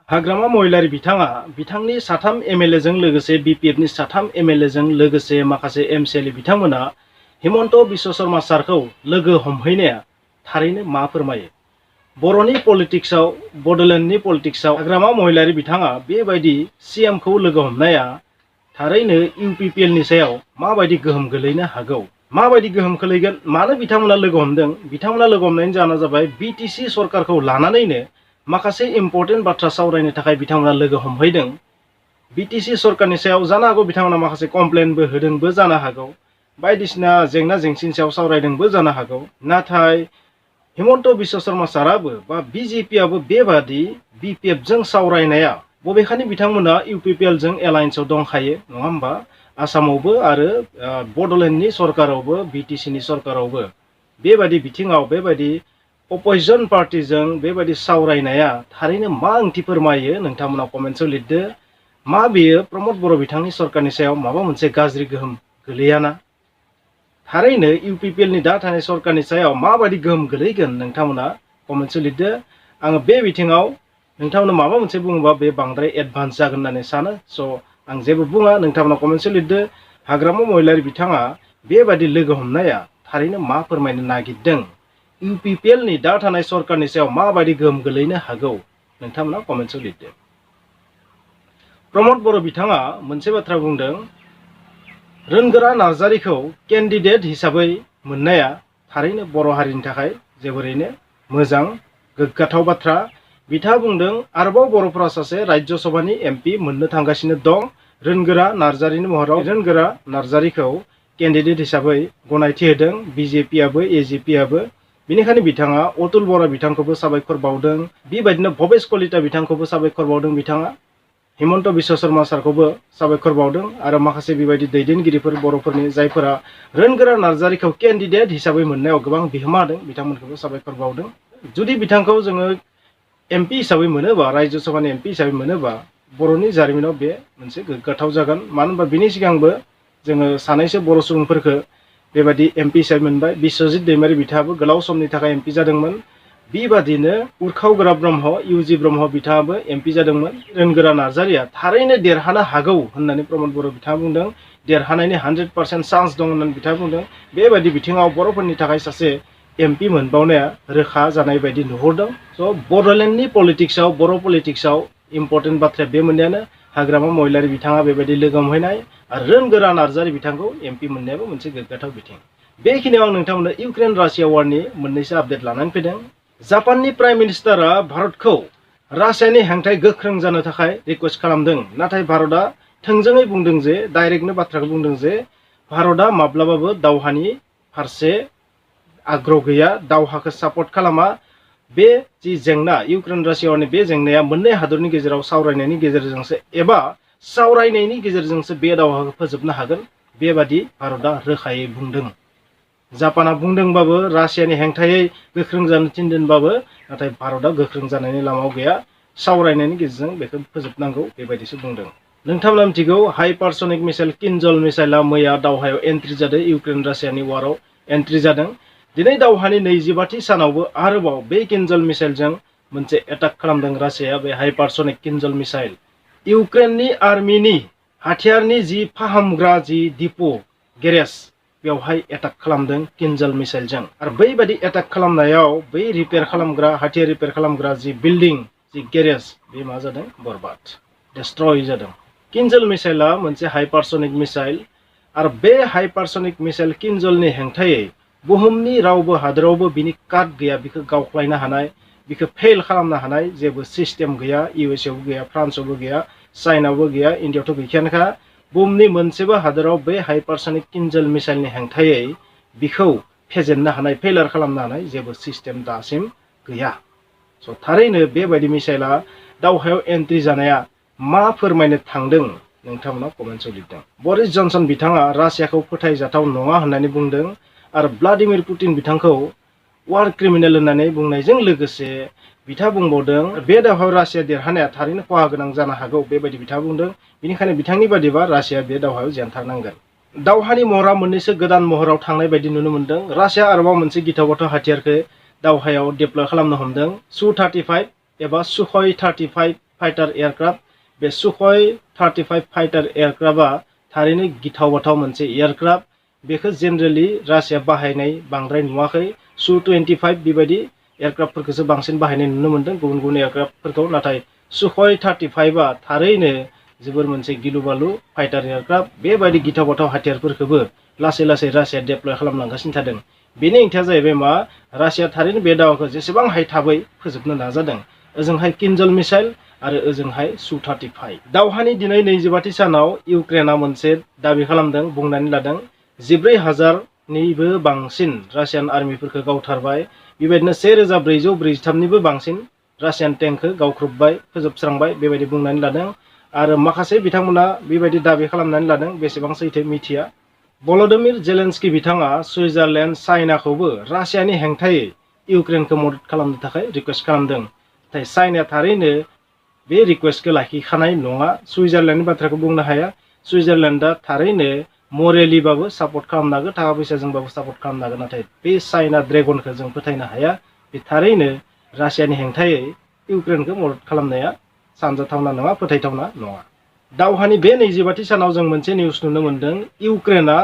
हाग्रामा महिलारी बिथाङा बिथांनि साथाम एमएलए जों लोगोसे बिपिएफनि साथाम एमएलए जों लोगोसे माखासे एमसिएलए बिथांमोना हिमन्त बिश्व शर्मा सारखौ लोगो हमहैनाया थारैनो मा फोरमायो? बर'नि पलिटिक्सआव बड'लेण्डनि पलिटिक्सआव हाग्रामा महिलारी बिथाङा बेबायदि सीएमखौ लोगो हमनाया थारैनो इउपिपिएलनि सायाव माबायदि गोहोम गोलैनो हागौ? माबायदि गोहोम खोलैगोन? मानो बिथांमोना लोगो हमदों? बिथांमोना लोगो हमनायनि जाहोना जाबाय बिटिसि सरकारखौ लानानैनो माखासे इम्पर्टेन्ट बाथ्रा सावरायनो थाखाय बिथांमोना लोगो हमहैदों। बिटिसि सरकारनि सायाव जानो हागौ बिथांमोना माखासे कमप्लेनबो होदोंबो जानो हागौ, बायदिसिना जेंना जेंसिनि सायाव सावरायदोंबो जानो हागौ। नाथाय हिमन्त बिश्व शर्मा साराबो बा बिजेपिआबो बेबादि बिपिएफजों सावरायनाया बबेखानि बिथांमोना इउपिपिएलजों एलायन्सआव दंखायो नङा होमबा? आसामावबो आरो बड'लेण्डनि सरकारावबो बिटिसिनि सरकारावबो बेबादि बिथिङाव बेबादि अपोजिशन पार्टीजों बेबादि सावरायनाया थारैनो मा ओंथि फोरमायो? नोंथांमोना कमेन्टआव लिरदो। मा बेयो प्रमद बर' बिथांनि सरकारनि सायाव माबा मोनसे गाज्रि गोहोम गोलैयाना? थारैनो इउपिपिएलनि दा थानाय सरकारनि सायाव माबायदि गोहोम गोलैगोन नोंथांमोना कमेन्टआव लिरदो। आङो बे बिथिङाव नोंथांमोना माबा मोनसे बुङोबा बे बांद्राय एडभान्स जागोन होननानै सानो। स' आं जेबो बुङा, नोंथांमोना कमेन्टआव लिरदो। हाग्रामा महिलारी बिथाङा बेबादि लोगो हमनाया थारैनो मा फोरमायनो नागिरदों? इउपिपिएलनि दा थानाय सरकारनि सायाव माबायदि गोहोम गोलैनो हागौ? नोंथांमोना कमेन्टआव लिरदो। प्रमद बर' बिथाङा मोनसे बाथ्रा बुंदों, रोनगोरा नार्जारीखौ केन्डिडेट हिसाबै मोननाया थारैनो बर' हारिनि थाखाय जोबोरैनो मोजां गोग्गाथाव बाथ्रा। बिथाङा बुंदों आरोबाव बर'फोरा सासे राज्य सभानि एमपि मोननो थांगासिनो दं। रोनगोरा नार्जारीनि महराव रोनगोरा नार्जारीखौ केन्डिडेट हिसाबै गनायथि होदों बिजेपिआबो एजेपिआबो। बेनिखायनो बिथाङा अतुल बर' बिथांखौबो साबायखर बावदों। बेबायदिनो भबेश कलिता बिथांखौबो साबायखर बावदों बिथाङा। हिमन्त बिश्व शर्मा सारखौबो साबायखर बावदों आरो माखासे बेबायदि दैदेनगिरिफोर बर'फोरनि जायफोरा रोनगोरा नार्जारीखौ केन्डिडेट हिसाबै मोननायाव गोबां बिहोमा होदों बिथांमोनखौबो साबायखर बावदों। जुदि बिथांखौ जोङो एमपि हिसाबै मोनोबा, राज्य सभानि एमपि हिसाबै मोनोबा बर'नि जारिमिनाव बे मोनसे गोग्गाथाव जागोन। मानो होनबा बिनि सिगांबो जोङो सानैसो बर' सुबुंफोरखौ बेबायदि एमपि हिसाबै मोनबाय। बिश्वजित दैमारी बिथाङाबो गोलाव समनि थाखाय एमपि जादोंमोन। बेबादिनो उर्खाव ब्रह्म इउजि ब्रह्म बिथाङाबो एमपि जादोंमोन। रोनगोरा नार्जारीया थारैनो देरहानो हागौ होननानै प्रमद बर' बिथाङा बुंदों। देरहानायनि 100% चान्स दं होननानै बिथाङा बुंदों। बेबायदि बिथिङाव बर'फोरनि थाखाय सासे एमपि मोनबावनाया रोखा जानाय बायदि नुहुरदों। स' बड'लेण्डनि पलिटिक्सआव बर' पलिटिक्सआव इम्पर्टेन्ट बाथ्राया बे मोननायानो। हाग्रामा महिलारी बिथाङा बेबायदि लोगो हमहैनाय आरो रोनगोरा नार्जारी बिथांखौ एमपि मोननायाबो मोनसे गोग्गाथाव बिथिं। बेखिनियाव आं नोंथांमोननो इउक्रेन रासिया वारनि मोननैसो आपडेट लानानै फैदों। जापाननि प्राइम मिनिस्टारा भारतखौ रासियानि हेंथायै गोख्रों जानो थाखाय रिक्वेस्ट खालामदों। नाथाय भारतआ थोंजोङै बुंदों जे डाइरेक्टनो बाथ्राखौ बुंदों जे भारतआ माब्लाबाबो दावहानि फारसे आग्रह गैया, दावहाखौ सापर्ट खालामा। बे जि जेंना इउक्रेन रासिया वारनि बे जेंनाया मोननै हादरनि गेजेराव सावरायनायनि गेजेरजोंसो एबा सावरायनायनि गेजेरजोंसो बे दावहाखौ फोजोबनो हागोन, बेबादि भारतआ रोखायै बुंदों। जापाना बुंदोंबाबो रासियानि हेंथायै गोख्रों जानो थिनदोंबाबो नाथाय भारतआ गोख्रों जानायनि लामायाव गैया, सावरायनायनि गेजेरजों बेखौ फोजोबनांगौ बेबायदिसो बुंदों। नोंथांमोना मिथिगौ हाइपारसनिक मिसाइल किनजल मिसाइला मैया दावहायाव एन्ट्रि जादों, इउक्रेन रासियानि वाराव एन्ट्रि जादों। दिनै दावहानि 25थि सानावबो आरोबाव बे किनजल मिसाइलजों मोनसे एटाक खालामदों रासियाया, बे हाइपारसनिक किनजल मिसाइल। इउक्रेननि आर्मिनि हाथियारनि जि फाहामग्रा जि दिपो गेरेज बेवहाय एटाक खालामदों किनजल मिसाइलजों। आरो बैबायदि एटाक खालामनायाव बै रिपेयार खालामग्रा हाथियार रिपेयार खालामग्रा जि बिल्डिं जि गेरेज बे मा जादों? बरबाद, डिस्ट्रय जादों। किनजल मिसाइला मोनसे हाइपारसनिक मिसाइल आरो बे हाइपारसनिक मिसाइल किनजलनि हेंथायै बुहुमनि रावबो हादरावबो बिनि काट गैया, बिखौ गावख्लायनो हानाय, बिखौ फेल खालामनो हानाय जेबो सिस्टेम गैया। इउएसएआवबो गैया, फ्रान्सआवबो गैया, चाइनायावबो गैया, इन्डियाआवथ' गैखायानोखा। बुहुमनि मोनसेबो हादराव बे हाइपारसनिक किनजल मिसाइलनि हेंथायै बिखौ फेजेननो हानाय, फेलार खालामनो हानाय जेबो सिस्टेम दासिम गैया। स' थारैनो बेबायदि मिसाइला दावहायाव एन्ट्रि जानाया मा फोरमायनो थांदों नोंथांमोना कमेन्टआव लिरदों। बरिस जनसन बिथाङा रासियाखौ फोथायजाथाव नङा होननानै बुंदों आरो भ्लादिमिर पुतिन बिथांखौ वार क्रिमिनेल होननानै बुंनायजों लोगोसे बिथाङा बुंबावदों बे दावहायाव रासिया देरहानाया थारैनो खहा गोनां जानो हागौ, बेबायदि बिथाङा बुंदों। बेनिखायनो बिथांनि बादिबा रासिया बे दावहायाव जेनथारनांगोन। दावहानि महरा मोननैसो गोदान महराव थांनाय बायदि नुनो मोन्दों। रासिया आरोबाव मोनसे गिथाव बाथाव हाथियारखौ दावहायाव डेप्लय खालामनो हमदों। सु-35 एबा सुखय 35 फाइटार एयारक्राफ्ट बे सुखय 35 फाइटार एयारक्राफ्टआ थारैनो गिथाव बाथाव मोनसे एयारक्राफ्ट बेखौ जेनेरेलि रासिया बाहायनाय बांद्राय नुवाखै Su-25 बेबायदि एयारक्राफ्टफोरखौसो बांसिन बाहायनाय नुनो मोनदों गुबुन गुबुन एयारक्राफ्टफोरखौ नाथाय सुखय 35आ थारैनो जोबोर मोनसे गिलु बालु फाइटार एयारक्राफ्ट बेबायदि गिथाव बाथाव हाथियारफोरखौबो लासै लासै रासिया डेप्लय खालामलांगासिनो थादों बेनि ओंथिया जाहैबाय मा रासिया थारैनो बे दावहाखौ जेसेबां हाय थाबै फोजोबनो नाजादों ओजोंहाय किनजल मिसाइल आरो ओजोंहाय Su-35 दावहानि दिनै 25थि सानाव इउक्रेना मोनसे दाबि खालामदों बुंनानै लादों 14,000निबो बांसिन रासियान आर्मिफोरखौ गावथारबाय बेबायदिनो 1443निबो बांसिन रासियान टेंकखौ गावख्रुबबाय फोजोबस्रांबाय बेबायदि बुंनानै लादों आरो माखासे बिथांमोना बेबायदि दाबि खालामनानै लादों बेसेबां सैथो मिथिया भल'दिमिर जेलेन्सकी बिथाङा सुइजारलेण्ड चाइनाखौबो रासियानि हेंथायै इउक्रेनखौ मदद खालामनो थाखाय रिक्वेस्ट खालामदों नाथाय चाइनाया थारैनो बे रिक्वेस्टखौ लाखिखानाय नङा सुइजारलेण्डनि बाथ्राखौ बुंनो हाया सुइजारलेण्डआ थारैनो मरेलिबाबो सापर्ट खालामनो हागोन थाखा फैसाजोंबाबो सापर्ट खालामनो हागोन नाथाय बे चाइना ड्रेगनखौ जों फोथायनो हाया बे थारैनो रासियानि हेंथायै इउक्रेनखौ मदद खालामनाया सानजाथावना नङा फोथायथावना नङा दावहानि बे 25थि सानाव जों मोनसे निउस नुनो मोनदों इउक्रेना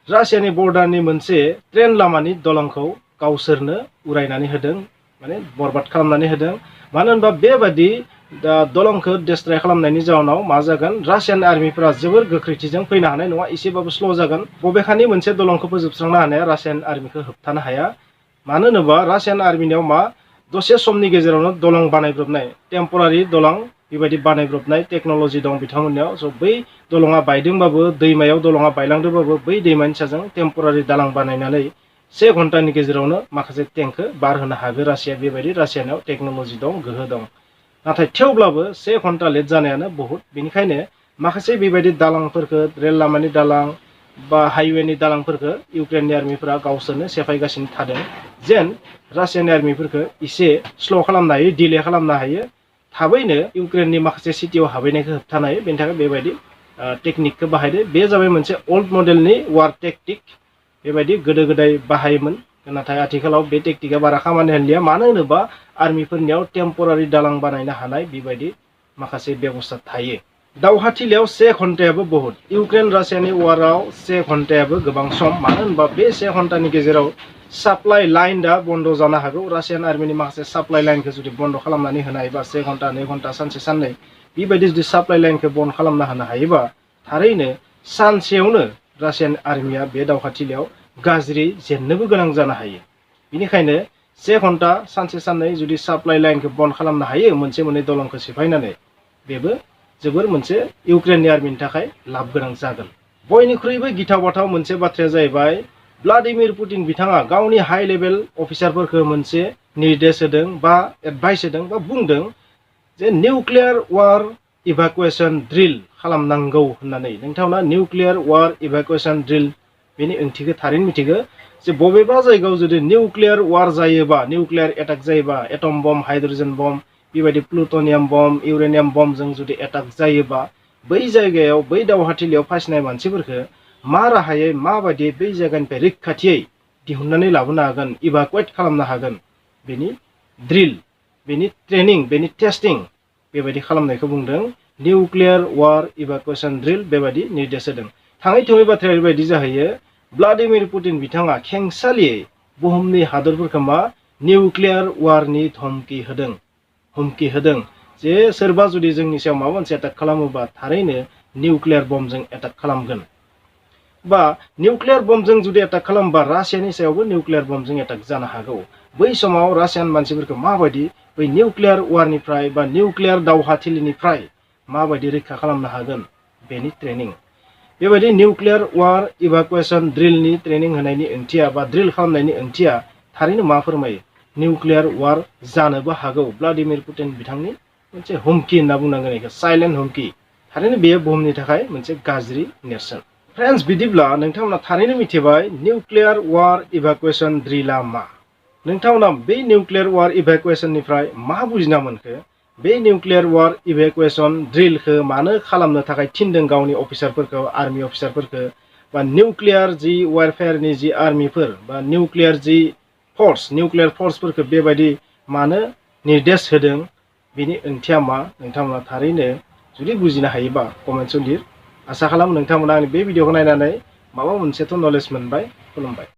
रासियानि बर्डारनि मोनसे ट्रेन लामानि दलंखौ गावसोरनो उरायनानै होदों माने बरबाद खालामनानै होदों मानो होनबा बेबादि दलंखौ डिस्ट्रय खालामनायनि जाउनाव मा जागोन रासियान आर्मिफोरा जोबोर गोख्रैथिजों फैनो हानाय नङा एसेबाबो स्ल' जागोन बबेखानि मोनसे दलंखौ फोजोबस्रांनो हानाया रासियान आर्मिखौ होबथानो हाया मानो होनोबा रासियान आर्मिनियाव मा दसे समनि गेजेरावनो दलं बानायब्रबनाय टेम्परारि दलं बेबायदि बानायब्रबनाय टेक्न'लजि दं बिथांमोननियाव स' बै दलङा बायदोंबाबो दैमायाव दलङा बायलांदोंबाबो बै दैमानि साजों टेम्परारि दालां बानायनानै 1 घन्टानि गेजेरावनो माखासे टेंकखौ बार होनो हागोन रासिया बेबायदि रासियानाव टेक्न'लजि दं गोहो दं नाथाय थेवब्लाबो 1 घन्टा लेट जानायानो बहुत बेनिखायनो माखासे बेबायदि दालांफोरखौ रेल लामानि दालां बा हाइवेनि दालांफोरखौ इउक्रेननि आर्मिफोरा गावसोरनो सेफायगासिनो थादों जेन रासियानि आर्मिफोरखौ एसे स्ल' खालामनो हायो डिले खालामनो हायो थाबैनो इउक्रेननि माखासे सिटियाव हाबहैनायखौ होबथानो हायो बेनि थाखाय बेबायदि टेकनिकखौ बाहायदो बे जाबाय मोनसे ओल्ड मडेलनि वार टेक्टिक बेबायदि गोदो गोदाय बाहायोमोन नाथाय आथिखालाव बे टेक्टिका बारा खामानि होलिया मानो होनोबा आर्मिफोरनियाव टेम्परारि दालां बानायनो हानाय बेबायदि माखासे बेबस्था थायो दावहाथिलियाव 1 घन्टायाबो बहुत इउक्रेन रासियानि वाराव 1 घन्टायाबो गोबां सम मानो होनबा बे 1 घन्टानि गेजेराव साप्लाइ लाइन दा बन्द जानो हागौ रासियान आर्मिनि माखासे साप्लाइ लाइनखौ जुदि बन्द खालामनानै होनो हायोबा 1 घन्टा 2 घन्टा सानसे साननै बेबायदि जुदि साप्लाइ लाइनखौ बन्द खालामना होनो हायोबा थारैनो सानसेयावनो रासियान आर्मिया बे दावहाथिलियाव गाज्रि जेननोबो गोनां जानो हायो बेनिखायनो 1 घन्टा सानसे साननै जुदि साप्लाइ लाइनखौ बन्द खालामनो हायो मोनसे मोननै दलंखौ सिफायनानै बेबो जोबोर मोनसे इउक्रेननि आर्मिनि थाखाय लाब गोनां जागोन बयनिख्रुइबो गिथाव बाथाव मोनसे बाथ्राया जाहैबाय व्लादिमिर पुतिन बिथाङा गावनि हाई लेभेल अफिसारफोरखौ मोनसे निर्देश होदों बा एडभाइस होदों बा बुंदों जे निउक्लियार वार इभाकुएशन ड्रिल खालामनांगौ होननानै नोंथांमोना निउक्लियार वार इभाकुएशन ड्रिल बेनि ओंथिखौ थारैनो मिथिगौ जे बबेबा जायगायाव जुदि निउक्लियार वार जायोबा निउक्लियार एटाक जायोबा एटम बम हाइड्रोजन बम बेबायदि प्लुटनियाम बम इउरेनियाम बमजों जुदि एटाक जायोबा बै जायगायाव बै दावहाथिलियाव फासिनाय मानसिफोरखौ मा राहायै माबायदि बै जायगानिफ्राय रैखाथियै दिहुननानै लाबोनो हागोन इभाकुएट खालामनो हागोन बेनि ड्रिल बेनि ट्रेनिं बेनि टेस्टिं बेबायदि खालामनायखौ बुंदों निउक्लियार वार इभाकुएशन ड्रिल बेबायदि निर्देश होदों थाङै थुङै बाथ्राया ओरैबायदि जाहैयो व्लादिमिर पुतिन बिथाङा खेंसालियै बुहुमनि हादरफोरखौ मा निउक्लियार वारनि हुमखि होदों जे सोरबा जुदि जोंनि सायाव माबा मोनसे एटाक खालामोबा थारैनो निउक्लियार बमजों एटाक खालामगोन बा निउक्लियार बमजों जुदि एटाक खालामबा रासियानि सायावबो निउक्लियार बमजों एटाक जानो हागौ बै समाव रासियान मानसिफोरखौ माबायदि बै निउक्लियार वारनिफ्राय बा निउक्लियार दावहाथिलिनिफ्राय माबायदि रैखा खालामनो हागोन बेनि ट्रेनिं बेबायदि निउक्लियार वार इभाकुएशन ड्रिलनि ट्रेनिं होनायनि ओंथिया बा ड्रिल खालामनायनि ओंथिया थारैनो मा फोरमायो निउक्लियार वार जानोबो हागौ व्लादिमिर पुतिन बिथांनि मोनसे हुमखि होनना बुंनांगोन बेखौ साइलेन्ट हुमखि थारैनो बेयो बुहुमनि थाखाय मोनसे गाज्रि नेरसोन फ्रेन्ड्स बिदिब्ला नोंथांमोना थारैनो मिथिबाय निउक्लियार वार इभाकुएशन ड्रिलआ मा नोंथांमोना बे निउक्लियार वार इभाकुएशननिफ्राय मा बुजिना मोनखो बे निउक्लियार वार इभाकुएशन ड्रिलखौ मानो खालामनो थाखाय थिनदों गावनि अफिसारफोरखौ आर्मि अफिसारफोरखौ बा निउक्लियार जि वारफेयारनि जि आर्मिफोर बा निउक्लियार जि निउक्लियार फोर्सफोरखौ बेबायदि मानो निर्देश होदों बेनि ओंथिया मा नोंथांमोना थारैनो जुदि बुजिनो हायोबा कमेन्टआव लिर। आसा खालामो नोंथांमोना आंनि बे भिडिअखौ नायनानै माबा मोनसेथ' नलेज मोनबाय। खुलुमबाय।